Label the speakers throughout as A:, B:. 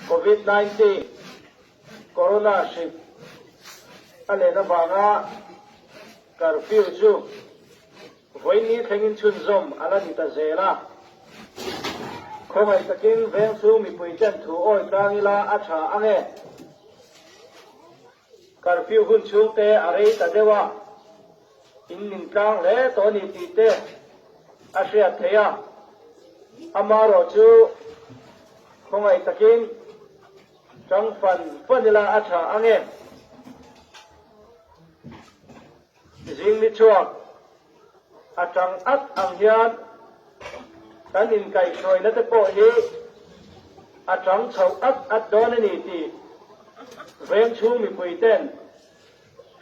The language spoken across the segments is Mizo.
A: Covid 19 Corona hrik a len avanga curfew chu vawiin ni thlengin chhunzawm a la ni ta zel a. Khawngaih takin vengchhung mipuiten thu awi tlang ila a tha ang e. Curfew hun chhungte a rei ta deuh a, in ning tlang hle tawh a ni tih te a hriat theih a. Amaherawh chu khawngaih takin tang fan fan ila a tha ang e. Zing ni chhuak a tang at ang hian kan inkaihhruaina te pawh hi a tang chho at at dawn a ni tih veng chhung mipui ten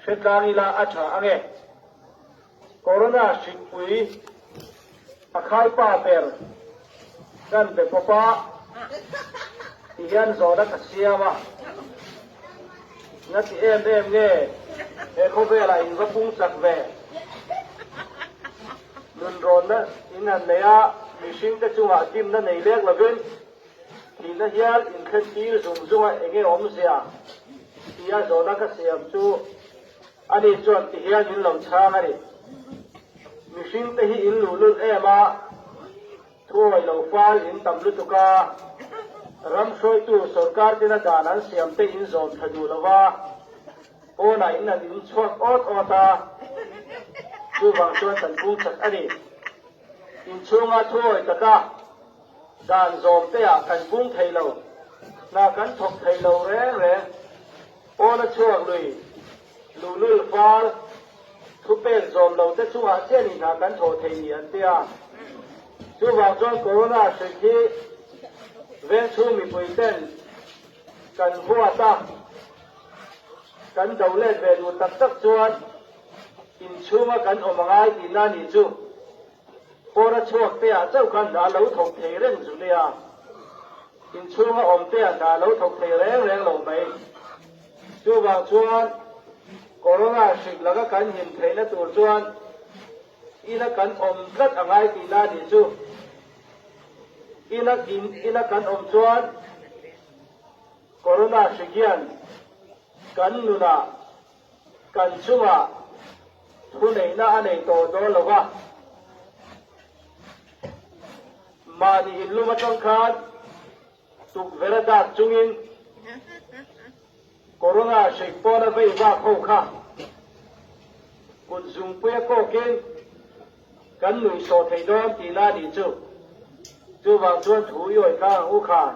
A: hre tlang ila a tha ang e. Corona hrikpui a khaipa ber kan be pawp a ti hian zawhna ka siam a. Nga ti em em nge he khawvelah in va pung chak ve? Nunrawnna in han nei a, mihringte chungah dimna nei lek lovin thihna hial inthlen tir zung zunga enge awmzia tia zawhna ka siam chu ani chuan ti hian min lo chhang a ni. Mihringte hi in luhlul em a. Thuawi lo fal in tam lutuk a, ram hruaitu sorkar tina dan an siam te in zawm tha duh lo va, pawnah in an in chhuak awt awt a, chuvang chuan kan pung chak a ni. Inchhunga thuawi taka dan zawm te ah kan pung thei lo, hna kan thawk thei lo reng reng, pawna chhuak lui luhlul fal, Thupek zawm lo te chungah chian in hna kan thawh thei ni an ti a. Chuvang chuan Corona hrik hi vengchhung mipui ten kan huat a, kan do let ve duh tak tak chuan inchhunga kan awm a ngai tihna a nih chu. Pawna chhuak te ah chauh khan hna lo thawk thei reng zu nia. Inchhunga awm te ah hna lo thawk thei reng reng lo mai. Chuvang chuan Corona hrik laka kan him theihna tur chuan ina kan awm tlat a ngai tihna a nih chu. Ina in ina kan awm chuan Corona hrik hian kan nunah kan chungah thuneihna a nei tawh dawn lo va. Mahni inlum atang khan Tukverh a dak chungin Corona hrik pawn a vei vak ho kha kut zungpui a kawkin kan nuih sawh thei dawn tihna a nih chu. Chuvang chuan thu i awih tlang ang u khan.